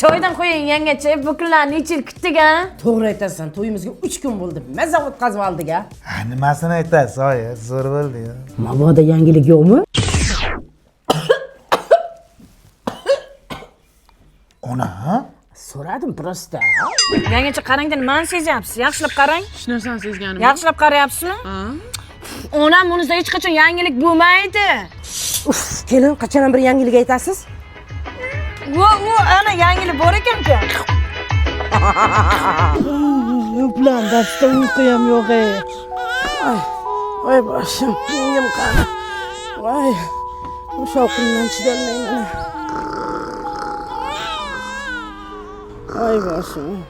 Choydan qo'ying yangacha, bu kunlarni necha yil kutdik a? To'g'ri aytasan, to'yimizga 3 kun bo'ldi. Maza o'tkazib oldik a. Ha, nimasini aytasiz, oyi, zo'r bo'ldi ya. Mabodo yangilik yo'qmi? Ona, So'radim prosta. Yangacha qarangda nimani sezyapsiz? Yaxshilab qarang. Hech narsani sezganim. Yaxshilab qarayapsizmi? Onam bunisi hech qachon yangilik bo'lmaydi. Uf, kelin, qachon bir yangilik aytasiz? Vo, vo, ana yangilik bor ekan-ku. Bilan darsda uyqu ham yo'q ey. Ay, voy boshim, yengim qani. Voy, bu shovqindan chidolmayman. Voy boshim.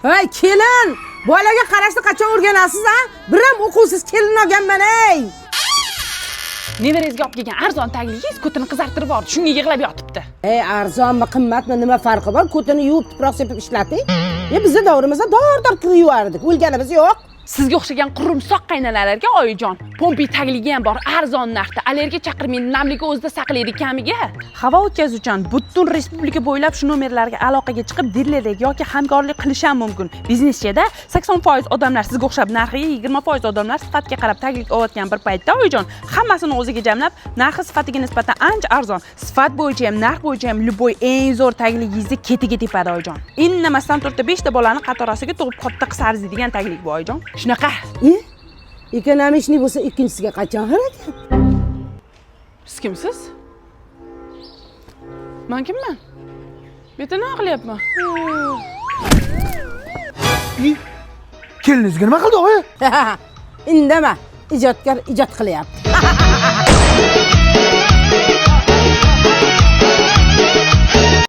Voy kelin, bolaga qarashni qachon o'rganasiz a? Biram o'quvsiz kelin olganman ey. Nevarangizga olib kelgan arzon tagligingiz ko'tini qizartirib yubordi. Shunga yig'lab yotibdi. Ey, arzonmi, qimmatmi, nima farqi bor? Ko'tini yuvib tuproq sepib ishlating. Bizni davrimizda dor-dor kir yuvardik. O'lganimiz yo'q. Sizga o'xshagan qurumsoq qaynonalarga oyijon, pompi tagligi ham bor, arzon narxda, allergiya chaqirmaydi, namligi o'zida saqlaydi kamiga. Havo o'tkazuvchan butun respublika bo'ylab shu nomerlarga aloqaga chiqib, dilerlik yoki hamkorlik qilish ham mumkin. Bizneschada 80% odamlar sizga o'xshab narxiga, 20% odamlar sifatga qarab taglik olayotgan bir paytda oyijon, hammasini o'ziga jamlab, narxi sifatiga nisbatan ancha arzon, sifat bo'yicha ham, narx bo'yicha ham любой eng zo'r tagligingizni ketiga tepadi oyijon. Indamasdan to'rtta beshta bolani qatorasiga tug'ib katta qilsa arziydigan taglik bu oyijon. Shunaqa. Ekonomishniy bo'lsa ikkinchisiga qachon harakat? Siz kimsiz? Men kimman? Bu yerda nima qilyapman? Keliningizga nima qildi, oyi? Indama, ijodkor ijod qilyapti.